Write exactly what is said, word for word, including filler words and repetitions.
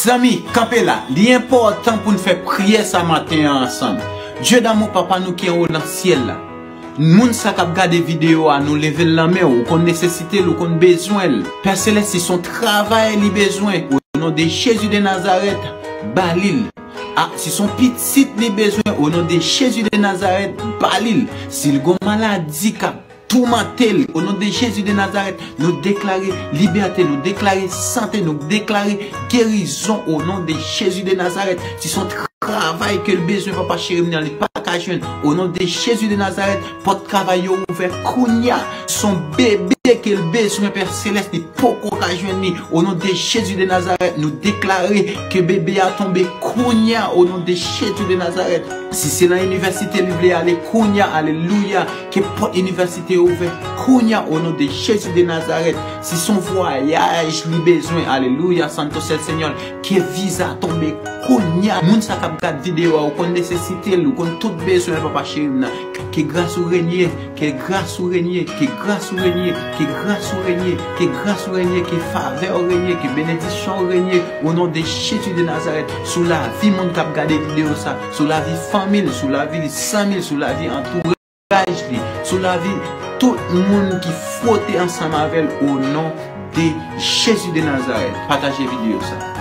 Zanmi, kanpe la. Li enpòtan pou n fè priyè sa maten an ansanm. Dye damou, Papa nou ki anwo nan syèl la. Moun sa k ap gade videyo a, nou leve l nan men w. Ou konn nesesite l, ou konn bezwen l. Pè Selès, si se yon travay li bezwen, o non de Jezi de Nazarèt, ba li l. A, si se yon pitit li bezwen, o non de Jezi de Nazarèt, ba li l. Si l gon maladi k ap toumante l, o non de Jezi de Nazarèt, nou deklare libète, nou deklare sante, nou deklare gerizon, o non de Jezi de Nazarèt. Si se yon travay ke l bezwen, Papa cheri m nan, li pa ka jwenn, o non de Jezi de Nazarèt, pòt travay yo ouvè kounye a. Si se yon bebe ke l bezwen, Pè Selès, li poko ka jwenn li. O non de Jezi de Nazarèt, nou deklare ke bebe a tonbe kounye a, o non de Jezi de Nazarèt. Si se nan inivèsite li vle ale kounye a, alelouya, ke pòt inivèsite yo ouvè kounye a, o non de Jezi de Nazarèt. Si se yon vwayaj li bezwen, alelouya, Santo Sèl Senyòl, ke viza tonbe kounye a. Moun sa k ap gad videyo a, ou konn nesesite l, ou konn tout bezwen, Papa cheri m nan. Ke gras ou renye, ke gras ou renye, ke gras ou renye, ke gras ou renye, ke gras ou renye, ke favè ou renye, ke benediksyon ou renye, o non de Jezi de Nazarèt, sou lavi moun k ap gade videyo sa, sou lavi fanmi l, sou lavi zanmi l, sou lavi antouraj li, sou lavi tout moun ki fwote ansanm avè l, o non de Jezi de Nazarèt. Pataje videyo sa.